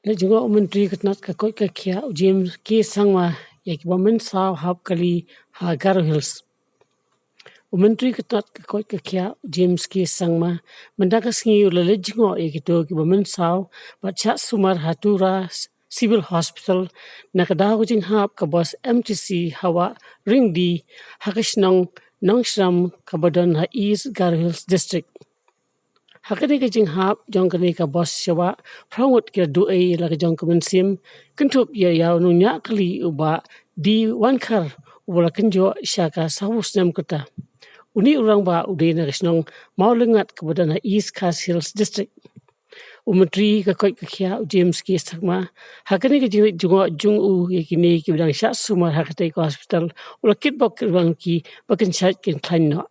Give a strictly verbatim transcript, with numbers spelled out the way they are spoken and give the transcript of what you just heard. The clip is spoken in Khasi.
Leit jngoh u Myntri ka tnat ka koit ka khiah u James K Sangma ïa ki bym mynsaw hap kali ha Garo Hills. U Myntri ka tnat ka koit ka khiah u James K Sangma mynta ka sngi u la leit jngoh ïa kito ki bym mynsaw bad shah sumar ha Tura Civil Hospital na ka daw ka jinghap ka bos M T C ha Wah Ringdi ha ka shnong Nongshram kaba don ha East Garo Hills District. Ha kane ka jinghap jong kane ka bos sha Wah, phra ngut ki la duh ei la ka jong ka mynsiem kynthup ïa u nongñiah kali u Bah D Wankhar uba la kynjoh sha ka sawphew snem kata. Une u rangbah u dei na ka shnong Mawlyngngat kaba don ha East Khasi Hills District. U Myntri ka koit ka khiah u James K Sangma ha kane ka jingleit jngoh jong u ïa kine kiba dang shah sumar ha katei ka hospital u la kitbok kitwang ki ba kin shait kin khlaiñ noh.